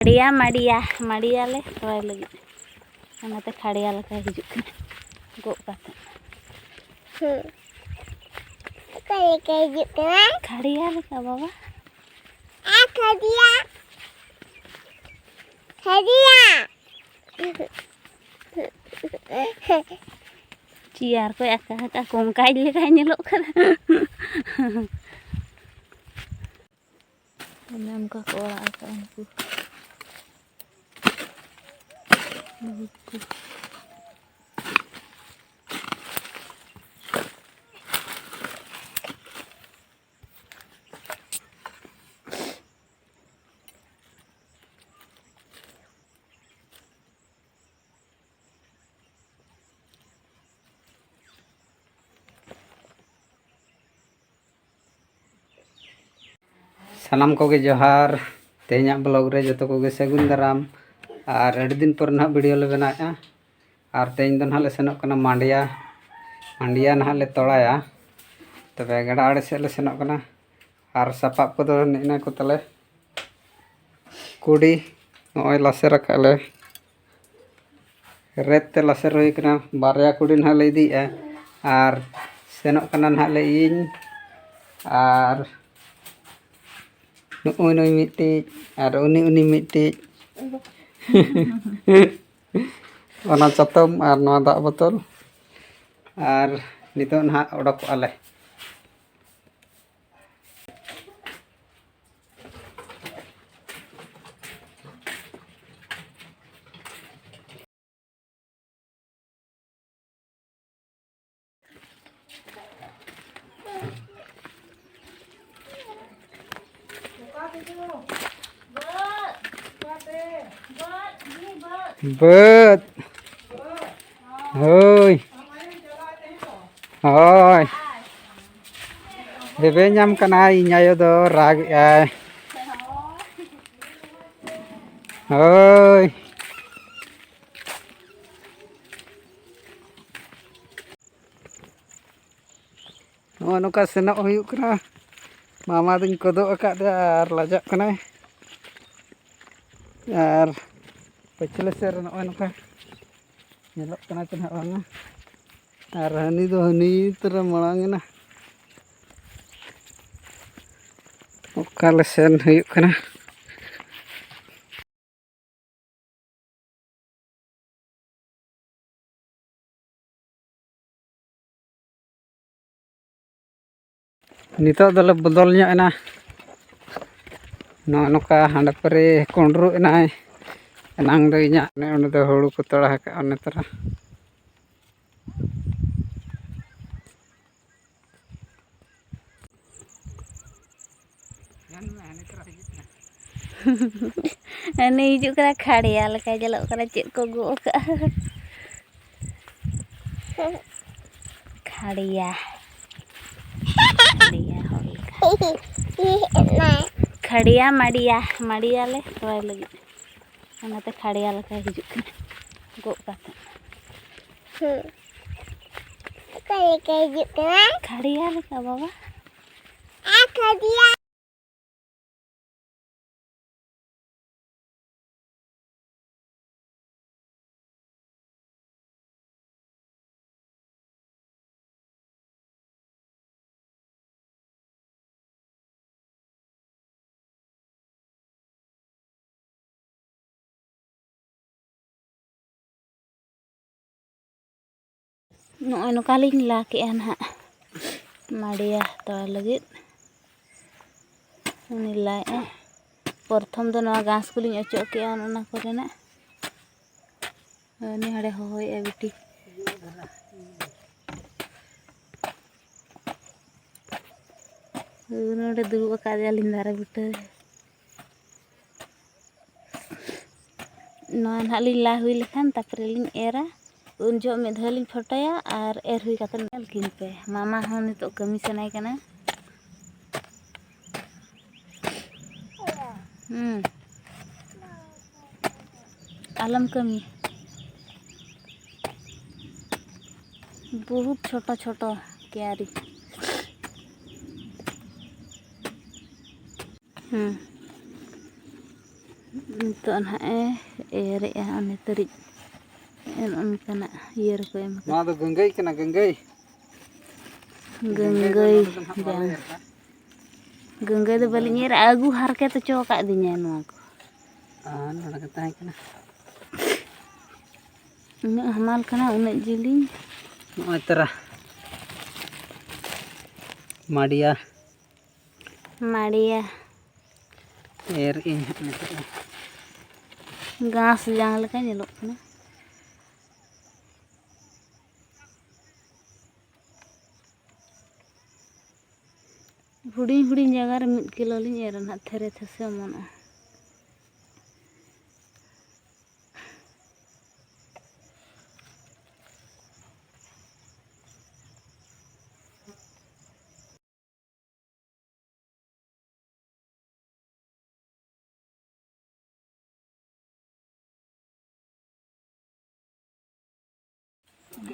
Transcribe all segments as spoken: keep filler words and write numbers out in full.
ᱢᱟᱹᱰᱤᱭᱟ, ᱢᱟᱹᱰᱤᱭᱟ, ᱢᱟᱹᱰᱤᱭᱟ ᱞᱮ ᱨᱚᱦᱚᱭ ᱞᱟᱹᱜᱤᱫ᱾ ᱚᱱᱟᱛᱮ ᱠᱷᱟᱲᱭᱟ ᱞᱮᱠᱟ ᱦᱤᱡᱩᱜ ᱠᱟᱱᱟ, ᱜᱚᱜ ᱠᱟᱛᱮ᱾ ᱦᱩᱸ᱾ ᱚᱠᱟ ᱞᱮᱠᱟ ᱦᱤᱡᱩᱜ ᱠᱟᱱᱟ? ᱠᱷᱟᱲᱭᱟ ᱞᱮᱠᱟ, ᱵᱟᱵᱟ᱾ ᱟ, ᱠᱷᱟᱲᱭᱟ᱾ ᱠᱷᱟᱲᱭᱟ᱾ ᱪᱮᱭᱟᱨ ᱠᱚᱭ ᱟᱠᱟ ᱟᱠᱟ, ᱠᱚᱝᱠᱟᱡ ᱞᱮᱠᱟᱭ ᱧᱮᱞᱚᱜ ᱠᱟᱱᱟ᱾ ᱚᱱᱮ ᱚᱱᱠᱟ ᱠᱚ ᱚᱲᱟᱜ ᱟᱠᱟᱫᱼᱟ ᱩᱱᱠᱩ᱾ ᱵᱟᱹᱦᱩ ᱠᱚ᱾ ᱥᱟᱱᱟᱢ ᱠᱚᱜᱮ ᱡᱚᱦᱟᱨ᱾ ᱛᱮᱦᱮᱧᱟᱜ vlog ᱨᱮ ᱡᱚᱛᱚ ᱠᱚᱜᱮ ᱥᱟᱹᱜᱩᱱ ᱫᱟᱨᱟᱢ᱾ ᱟᱨ ᱟᱹᱰᱤ ᱫᱤᱱ ᱯᱚᱨ ᱱᱟᱦᱟᱜ video ᱞᱮ ᱵᱮᱱᱟᱣᱮᱫᱼᱟ᱾ ᱟᱨ ᱛᱮᱦᱮᱧ ᱫᱚ ᱱᱟᱦᱟᱜ ᱞᱮ ᱥᱮᱱᱚᱜ ᱠᱟᱱᱟ ᱢᱟᱸᱰᱮᱭᱟ᱾ ᱢᱟᱸᱰᱮᱭᱟ ᱱᱟᱦᱟᱜ ᱞᱮ ᱛᱚᱲᱟᱭᱟ᱾ ᱛᱚᱵᱮ ᱜᱟᱰᱟ ᱟᱲᱮ ᱥᱮᱫ ᱞᱮ ᱥᱮᱱᱚᱜ ᱠᱟᱱᱟ᱾ ᱟᱨ ᱥᱟᱯᱟᱵ ᱠᱚᱫᱚ ᱱᱮᱜᱼᱮ ᱱᱟ ᱠᱚ ᱛᱟᱞᱮ᱾ ᱠᱩᱰᱤ ᱱᱚᱜᱼᱚᱭ ᱞᱟᱥᱮᱨ ᱟᱠᱟᱫ ᱞᱮ᱾ ᱨᱮᱫ ᱛᱮ ᱞᱟᱥᱮᱨ ᱦᱩᱭ ᱠᱟᱱᱟ᱾ ᱵᱟᱨᱭᱟ ᱠᱩᱰᱤ ᱱᱟᱦᱟᱜ ᱞᱮ ᱤᱫᱤᱭᱮᱫᱼᱟ᱾ ᱟᱨ ᱥᱮᱱᱚᱜ ᱠᱟᱱᱟ ᱱᱟᱦᱟᱜ ᱞᱮ ᱤᱧ ᱟᱨ ᱱᱩᱜᱼᱩᱭ ᱱᱩᱭ ᱢᱤᱫᱴᱤᱡ ᱟᱨ ᱩᱱᱤ ᱩᱱᱤ ᱢᱤᱫᱴᱤᱡ᱾ ᱚᱱᱟ ᱪᱟᱛᱚᱢ ᱟᱨ ᱱᱚᱣᱟ ᱫᱟᱜ ᱵᱳᱛᱚᱞ᱾ ᱟᱨ ᱱᱤᱛᱚᱜ ᱱᱟᱦᱟᱜ ᱚᱰᱚᱠᱚᱜᱼᱟ ᱞᱮ᱾ ᱵᱟᱹᱫᱽ᱾ ᱦᱳᱭ᱾ ᱦᱳᱭ᱾ ᱨᱮᱵᱮᱫ ᱧᱟᱢ ᱠᱟᱱᱟᱭ ᱤᱧ ᱟᱭᱳ ᱫᱚ, ᱨᱟᱜ ᱮᱜᱼᱟᱭ᱾ ᱦᱳᱭ᱾ ᱱᱚᱜᱼᱚ ᱱᱚᱝᱠᱟ ᱥᱮᱱᱚᱜ ᱦᱩᱭᱩᱜ ᱠᱟᱱᱟ᱾ ᱢᱟᱢᱟ ᱫᱚᱧ ᱠᱚᱫᱚᱜ ᱟᱠᱟᱫᱮᱭᱟ ᱟᱨ ᱞᱟᱡᱟᱜ ᱠᱟᱱᱟᱭ᱾ ᱟᱨ ᱯᱟᱹᱪᱷᱞᱟᱹ ᱥᱮᱫ ᱨᱮ ᱱᱚᱜᱼᱚᱭ ᱱᱚᱝᱠᱟ ᱧᱮᱞᱚᱜ ᱠᱟᱱᱟ ᱪᱮ ᱱᱟᱦᱟᱜ ᱵᱟᱝᱟ᱾ ᱟᱨ ᱦᱟᱹᱱᱤ ᱫᱚ ᱦᱟᱹᱱᱤ ᱛᱚᱨᱟ ᱢᱟᱲᱟᱝ ᱮᱱᱟ᱾ ᱚᱠᱟ ᱞᱮ ᱥᱮᱱ ᱦᱩᱭᱩᱜ ᱠᱟᱱᱟ᱾ ᱱᱤᱛᱚᱜ ᱫᱚᱞᱮ ᱵᱚᱫᱚᱞ ᱧᱚᱜ ᱮᱱᱟ᱾ ᱱᱚᱜᱼᱚ ᱱᱚᱝᱠᱟ ᱦᱟᱸᱰᱮ ᱯᱟᱹᱨᱤ ᱠᱩᱸᱰᱨᱩ ᱮᱱᱟᱭ᱾ ᱮᱱᱟᱝ ᱫᱚ ᱤᱧᱟᱹᱜ ᱚᱱᱮ ᱚᱸᱰᱮ ᱫᱚ ᱦᱩᱲᱩ ᱠᱚ ᱛᱚᱲᱟ ᱟᱠᱟᱫᱼᱟ ᱚᱱᱮ ᱛᱚᱨᱟ᱾ ᱦᱟᱹᱱᱤ ᱦᱤᱡᱩᱜ ᱠᱟᱱᱟ, ᱠᱷᱟᱲᱭᱟ ᱞᱮᱠᱟᱭ ᱧᱮᱞᱚᱜ ᱠᱟᱱᱟ, ᱪᱮᱫ ᱠᱚ ᱜᱚᱜ ᱟᱠᱟᱫᱼᱟ᱾ ᱠᱷᱟᱲᱭᱟ᱾ ᱠᱷᱟᱲᱭᱟ ᱦᱚᱲ ᱞᱮᱠᱟ᱾ ᱠᱷᱟᱲᱭᱟ ᱢᱟᱲᱤᱭᱟ, ᱢᱟᱲᱤᱭᱟ ᱞᱮ ᱨᱚᱦᱚᱭ ᱞᱟᱹᱜᱤᱫ᱾ ᱚᱱᱟᱛᱮ ᱠᱷᱟᱲᱭᱟ ᱞᱮᱠᱟᱭ ᱦᱤᱡᱩᱜ ᱠᱟᱱᱟ ᱜᱚᱜ ᱠᱟᱛᱮ᱾ ᱦᱩᱸ᱾ ᱚᱠᱟ ᱞᱮᱠᱟ ᱦᱤᱡᱩᱜ ᱠᱟᱱᱟ? ᱠᱷᱟᱲᱭᱟ ᱞᱮᱠᱟ ᱵᱟᱵᱟ᱾ ᱟ, ᱠᱷᱟᱲᱭᱟ᱾ ᱱᱚᱜᱼᱚᱭ ᱱᱚᱝᱠᱟ ᱞᱤᱧ ᱞᱟ ᱠᱮᱜᱼᱟ ᱱᱟᱦᱟᱜ ᱢᱟᱰᱤᱭᱟ ᱛᱚᱲᱟ ᱞᱟᱹᱜᱤᱫ᱾ ᱩᱱᱤ ᱞᱟᱭᱮᱜᱼᱟ᱾ ᱯᱨᱚᱛᱷᱚᱢ ᱫᱚ ᱱᱚᱣᱟ ᱜᱷᱟᱥ ᱠᱚᱞᱤᱧ ᱚᱪᱚᱜ ᱠᱮᱜᱼᱟ ᱚᱱᱟ ᱠᱚᱨᱮᱱᱟᱜ᱾ ᱩᱱᱤ ᱦᱟᱸᱰᱮ ᱦᱚᱦᱚᱭᱮᱜᱼᱟ ᱵᱤᱴᱤ᱾ ᱱᱚᱰᱮ ᱫᱩᱲᱩᱵ ᱟᱠᱟᱫᱮᱭᱟᱞᱤᱧ ᱫᱟᱨᱮ ᱵᱩᱴᱟᱹ ᱨᱮ᱾ ᱱᱚᱣᱟ ᱱᱟᱦᱟᱜ ᱞᱤᱧ ᱞᱟ ᱦᱩᱭ ᱞᱮᱠᱷᱟᱱ ᱛᱟᱨᱯᱚᱨᱮ ᱞᱤᱧ ᱮᱨᱟ᱾ ᱩᱱ ᱡᱚᱦᱚᱜ ᱢᱤᱫ ᱫᱷᱟᱣ ᱞᱤᱧ ᱯᱷᱳᱴᱳᱭᱟ ᱟᱨ ᱮᱨ ᱦᱩᱭ ᱠᱟᱛᱮ ᱧᱮᱞ ᱠᱤᱱ ᱯᱮ᱾ ᱢᱟᱢᱟ ᱦᱚᱸ ᱱᱤᱛᱚᱜ ᱠᱟᱹᱢᱤ ᱥᱟᱱᱟᱭ ᱠᱟᱱᱟ᱾ ᱦᱩᱸ᱾ ᱟᱞᱚᱢ ᱠᱟᱹᱢᱤ᱾ ᱵᱚᱦᱩᱛ ᱪᱷᱳᱴᱳ ᱪᱷᱳᱴᱳ ᱠᱮᱭᱟᱨᱤ᱾ ᱦᱩᱸ᱾ ᱱᱤᱛᱚᱜ ᱱᱟᱦᱟᱜ ᱮ ᱮᱨᱮᱜᱼᱟ, ᱚᱱᱮ ᱛᱟᱹᱨᱤᱡ ᱚᱱᱠᱟᱱᱟᱜ ᱤᱭᱟᱹ ᱨᱮᱠᱚ ᱮᱢ ᱠᱟᱜᱼᱟ᱾ ᱱᱚᱣᱟ ᱫᱚ ᱜᱟᱹᱝᱜᱟᱹᱭ ᱠᱟᱱᱟ, ᱜᱟᱹᱝᱜᱟᱹᱭ᱾ ᱜᱟᱹᱝᱜᱟᱹᱭ ᱫᱚ ᱱᱟᱦᱟᱜ ᱵᱟᱞᱮ ᱡᱟᱝ᱾ ᱮᱨ ᱠᱟᱜᱼᱟ᱾ ᱜᱟᱹᱝᱜᱟᱹᱭ ᱫᱚ ᱵᱟᱹᱞᱤᱧ ᱮᱨᱟ, ᱟᱹᱜᱩ ᱦᱟᱨᱠᱮᱛ ᱦᱚᱪᱚ ᱟᱠᱟᱫ ᱫᱤᱧᱟᱭ ᱱᱚᱣᱟ ᱠᱚ᱾ ᱟᱨ ᱱᱚᱰᱮ ᱜᱮ ᱛᱟᱦᱮᱸ ᱠᱟᱱᱟ᱾ ᱩᱱᱟᱹᱜ ᱦᱟᱢᱟᱞ ᱠᱟᱱᱟ, ᱩᱱᱟᱹᱜ ᱡᱤᱞᱤᱧ᱾ ᱱᱚᱜᱼᱚᱭ ᱛᱟᱨᱟ ᱢᱟᱰᱤᱭᱟ᱾ ᱢᱟᱰᱤᱭᱟ᱾ ᱮᱨ ᱤᱧ ᱦᱟᱸᱜ ᱱᱤᱛᱚᱜ ᱫᱚ᱾ ᱜᱷᱟᱥ ᱡᱟᱝ ᱞᱮᱠᱟ ᱧᱮᱞᱚᱜ ᱠᱟᱱᱟ᱾ ᱦᱩᱰᱤᱧ ᱦᱩᱰᱤᱧ ᱡᱟᱭᱜᱟ ᱨᱮ ᱢᱤᱫ ᱠᱤᱞᱳ ᱞᱤᱧ ᱮᱨᱟ ᱱᱟᱦᱟᱜ, ᱛᱷᱮᱨᱮ ᱛᱷᱮᱥᱮ ᱚᱢᱚᱱᱚᱜᱼᱟ᱾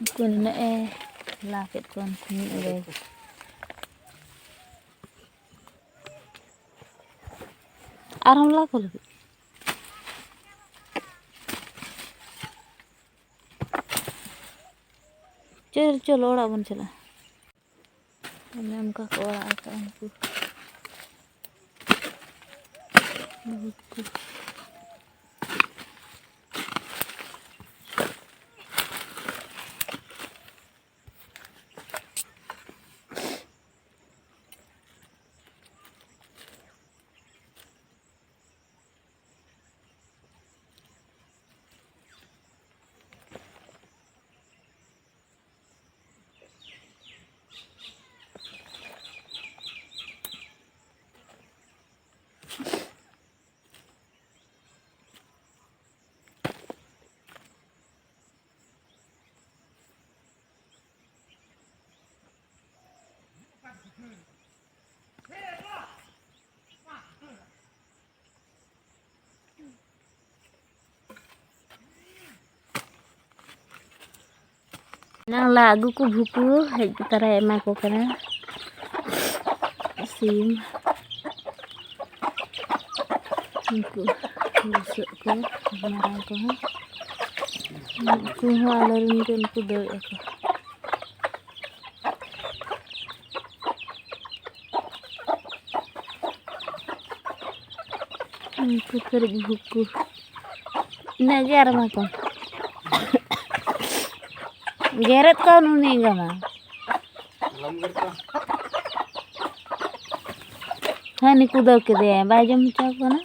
ᱩᱱᱠᱩ ᱱᱤᱱᱟᱹᱜ ᱮ ᱞᱟ ᱠᱮᱫ ᱠᱚᱣᱟ, ᱩᱱᱠᱩ ᱢᱤᱫ ᱵᱮᱜᱽ᱾ ᱟᱨᱦᱚᱸᱢ ᱞᱟ ᱠᱚ ᱞᱟᱹᱜᱤᱫ? ᱪᱚᱞ, ᱪᱚᱞ, ᱚᱲᱟᱜ ᱵᱚᱱ ᱪᱟᱞᱟᱜᱼᱟ᱾ ᱚᱱᱮ ᱚᱱᱠᱟ ᱠᱚ ᱚᱲᱟᱜ ᱟᱠᱟᱫᱼᱟ ᱩᱱᱠᱩ᱾ ᱵᱚᱦᱩᱛ ᱠᱚ᱾ ᱮᱱᱟᱝ ᱞᱟ ᱟᱹᱜᱩ ᱠᱚ ᱵᱷᱩᱠᱩ ᱦᱮᱡ ᱛᱟᱨᱟᱭ ᱮᱢᱟ ᱠᱚ ᱠᱟᱱᱟ ᱥᱤᱢ᱾ ᱩᱱᱠᱩ ᱵᱩᱥᱟᱹᱜ ᱠᱚ, ᱢᱟᱨᱟᱝ ᱠᱚᱦᱚᱸ᱾ ᱩᱱᱠᱩ ᱦᱚᱸ ᱟᱞᱮ ᱨᱮᱱ ᱜᱮ, ᱩᱱᱠᱩ ᱫᱟᱹᱲ ᱟᱠᱚ᱾ ᱩᱱᱠᱩ ᱠᱟᱹᱴᱤᱡ ᱵᱷᱩᱠᱩ᱾ ᱤᱱᱟᱹᱜ ᱜᱮ ᱟᱨ ᱮᱢᱟ ᱠᱚᱢ᱾ ᱜᱮᱨᱮᱫ ᱠᱚᱣᱟ ᱩᱱᱤ ᱮᱸᱜᱟ ᱢᱟ᱾ ᱦᱮᱸ, ᱱᱤᱠᱩ ᱫᱟᱹᱲ ᱠᱮᱫᱮᱭᱟᱭ, ᱵᱟᱭ ᱡᱚᱢ ᱦᱚᱪᱚ ᱟᱠᱚ ᱠᱟᱱᱟ᱾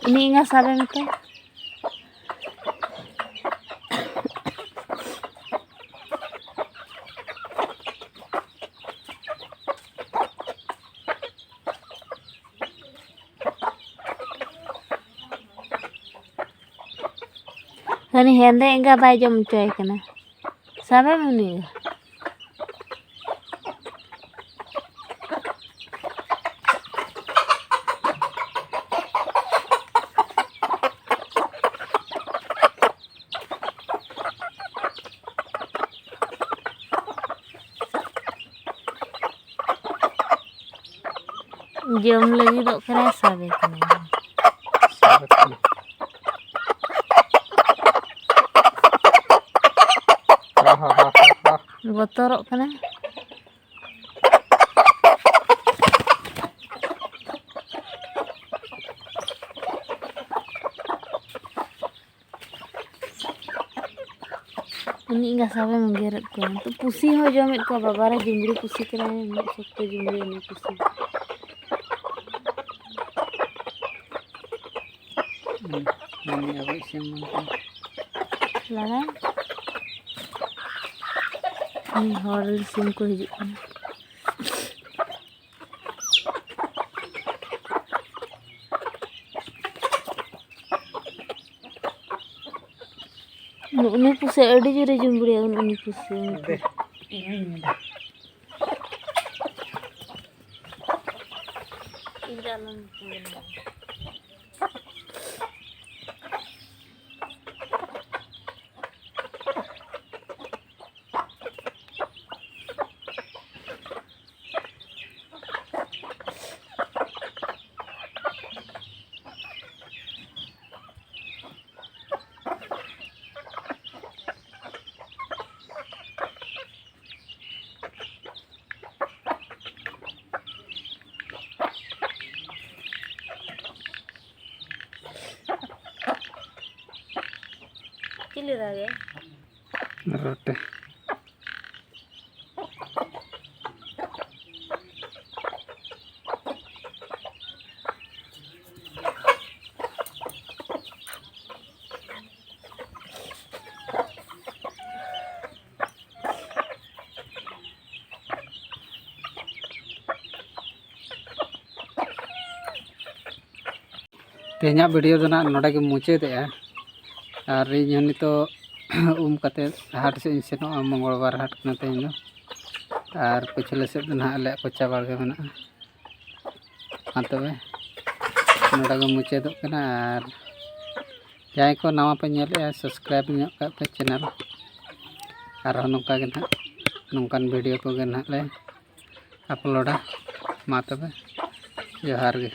ᱩᱱᱤ ᱮᱸᱜᱟ ᱥᱟᱵᱮ ᱢᱮᱛᱟᱭ᱾ ᱦᱟᱹᱱᱤ ᱦᱮᱸᱫᱮ ᱮᱸᱜᱟ ᱵᱟᱭ ᱡᱚᱢ ᱦᱚᱪᱚᱭ ᱠᱟᱱᱟ᱾ ᱥᱟᱵᱮᱢ ᱩᱱᱤ ᱮᱸᱜᱟ᱾ ᱡᱚᱢ ᱞᱟᱹᱜᱤᱫᱚᱜ ᱠᱟᱱᱟᱭ, ᱥᱟᱵᱮ ᱠᱟᱱᱟᱭ᱾ ᱵᱚᱛᱚᱨᱚᱜ ᱠᱟᱱᱟᱭ᱾ ᱩᱱᱤ ᱮᱸᱜᱟ ᱥᱟᱵᱮᱢ ᱜᱮᱨᱮᱫ ᱠᱚᱣᱟ᱾ ᱱᱤᱛᱚᱜ ᱯᱩᱥᱤ ᱦᱚᱸᱭ ᱡᱚᱢᱮᱫ ᱠᱚᱣᱟ᱾ ᱵᱟᱵᱟᱨᱮ ᱡᱩᱢᱲᱤ ᱯᱩᱥᱤ ᱠᱟᱱᱟᱭ, ᱩᱱᱟᱹᱜ ᱥᱚᱠᱛᱚ ᱡᱩᱢᱲᱤ ᱩᱱᱤ ᱯᱩᱥᱤ᱾ ᱩᱱᱤ ᱟᱵᱚᱭᱤᱡ ᱥᱤᱢ ᱵᱟᱝ ᱠᱟᱱᱟ᱾ ᱞᱟᱜᱟᱭ᱾ ᱩᱱᱤ ᱦᱚᱲ ᱨᱮᱱ ᱥᱤᱢ ᱠᱚ ᱦᱤᱡᱩᱜ ᱠᱟᱱᱟ᱾ ᱩᱱᱤ ᱯᱩᱥᱤ ᱟᱹᱰᱤ ᱡᱳᱨᱮ ᱡᱩᱢᱵᱽᱲᱤᱭᱟ, ᱩᱱ-, ᱩᱱᱤ ᱯᱩᱥᱤ, ᱩᱱᱤ ᱯᱩᱥᱤ᱾ ᱤᱧ ᱫᱚ ᱟᱞᱚᱢ ᱢᱤᱛᱟᱹᱧᱟ᱾ ᱪᱤᱞᱤ ᱫᱟᱨᱮ? ᱨᱚᱴᱮ᱾ ᱛᱮᱦᱮᱧᱟᱜ video ᱫᱚ ᱱᱟᱜ ᱱᱚᱰᱮ ᱜᱮ ᱢᱩᱪᱟᱹᱫᱮᱜᱼᱟ᱾ ᱟᱨ ᱤᱧ ᱦᱚᱸ ᱱᱤᱛᱚᱜ ᱩᱢ ᱠᱟᱛᱮ ᱦᱟᱴ ᱥᱮᱫ ᱤᱧ ᱥᱮᱱᱚᱜᱼᱟ᱾ ᱢᱚᱝᱜᱚᱞ ᱵᱟᱨ ᱦᱟᱴ ᱠᱟᱱᱟ ᱛᱮᱦᱮᱧ ᱫᱚ᱾ ᱟᱨ ᱯᱟᱹᱪᱷᱞᱟᱹ ᱥᱮᱫ ᱫᱚ ᱱᱟᱦᱟᱜ ᱟᱞᱮᱭᱟᱜ ᱠᱚᱪᱟ ᱵᱟᱲᱜᱮ ᱢᱮᱱᱟᱜᱼᱟ᱾ ᱢᱟ ᱛᱚᱵᱮ ᱱᱚᱰᱮ ᱜᱮ ᱢᱩᱪᱟᱹᱫᱚᱜ ᱠᱟᱱᱟ᱾ ᱟᱨ ᱡᱟᱦᱟᱸᱭ ᱠᱚ ᱱᱟᱣᱟ ᱯᱮ ᱧᱮᱞᱮᱜᱼᱟ, subscribe ᱧᱚᱜ ᱠᱟᱜ ᱯᱮ channel᱾ ᱟᱨᱦᱚᱸ ᱱᱚᱝᱠᱟ ᱜᱮ ᱱᱟᱦᱟᱜ, ᱱᱚᱝᱠᱟᱱ video ᱠᱚᱜᱮ ᱱᱟᱦᱟᱜ ᱞᱮ uploadᱟ᱾ ᱢᱟ ᱛᱚᱵᱮ ᱡᱚᱦᱟᱨ ᱜᱮ᱾